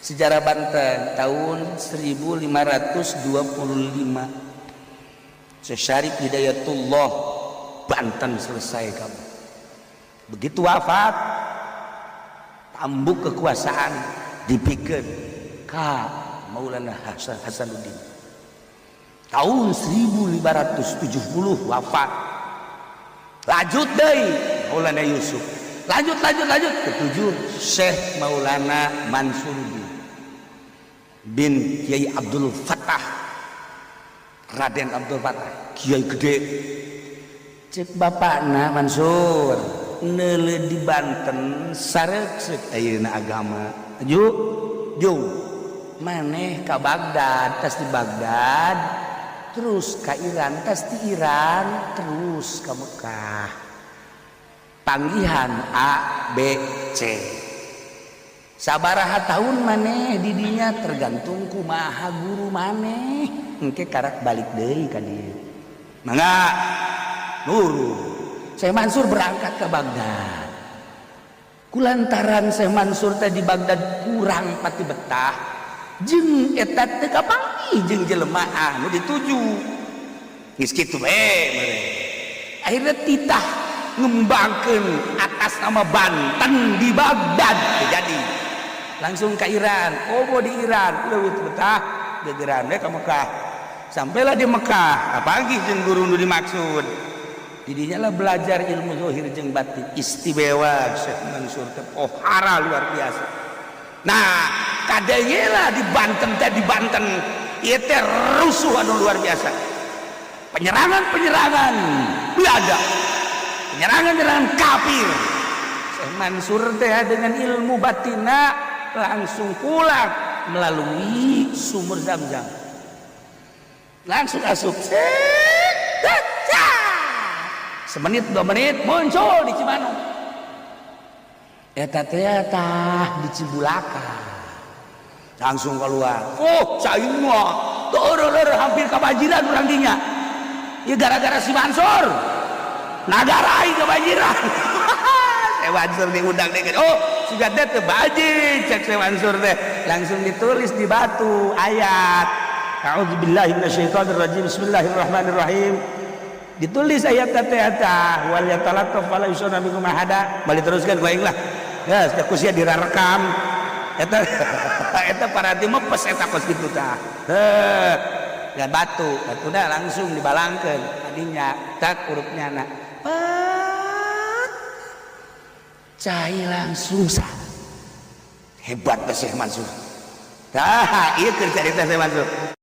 Sejarah Banten tahun 1525, Syekh Syarif Hidayatullah, Banten selesai kamu. Begitu wafat, tambuk kekuasaan dipikeun ka Maulana Hasan Hasanuddin. Tahun 1570 wafat, lanjut deui Maulana Yusuf, lanjut, lanjut, lanjut, ketujuh Syekh Maulana Mansuruddin bin Kiai Abdul Fattah, Raden Abdul Fattah, Kiai gede. Cek bapakna, "Mansur, neule di Banten sarek cek ayeuna agama ju jung maneh ka Baghdad, tas di Baghdad terus ka Iran, tas di Iran terus ka Mekah, panggihan A B C. Sabaraha tahun maneh didinya tergantung kumaha guru maneh. Engke karak balik deui ka dieu." Mangga nurut. Syekh Mansur berangkat ke Baghdad. Kulantaran Syekh Mansur teh di Baghdad kurang pati betah jeung eta teu kapanggih jeung jelema anu dituju, geus kitu we akhirnya titah ngembangkeun atas nama Banten di Baghdad. Jadi langsung ke Iran. Oh, di Iran leuwih betah, gegeran we ka Mekah. Sampailah di Mekah, apalagi jeung guru nu dimaksud. Didinya lah belajar ilmu zahir jeung batin. Istimewa Syekh Mansur teh, pohara luar biasa. Nah, kadenge lah di Banten teh, di Banten ieu teh rusuh anu luar biasa, penyerangan-penyerangan Belanda, penyerangan-penyerangan kafir. Syekh Mansur teh dengan ilmu batina langsung pulang melalui sumur Zam-Zam, langsung asup. Semenit 2 menit muncul di Cimanuk eta teh, tah di Cibulakan langsung keluar. Oh, cai mah hampir kebanjiran urang dinya ya, gara-gara si Mansur nagara aing kebanjiran. Syekh Mansur diundang deh. "Oh, sudah teh teu banjir," cek Syekh Mansur teh. Langsung ditulis di batu ayat A'udzubillahi minasyaitonirrajim, bismillahirrahmanirrahim. Ditulis ayat teh eta wal yatalattaf wala yusona bikum ahada. Balik teruskan ku aing lah ya, ku sia dirarekam eta. Eta parati mepes eta kos kitu tah. Heuh, ya batu batu dah langsung dibalangkeun adinya tak urupnya na pat cai langsung sah. Hebat teh Syekh Mansur. Tah, ieu keur carita Syekh Mansur.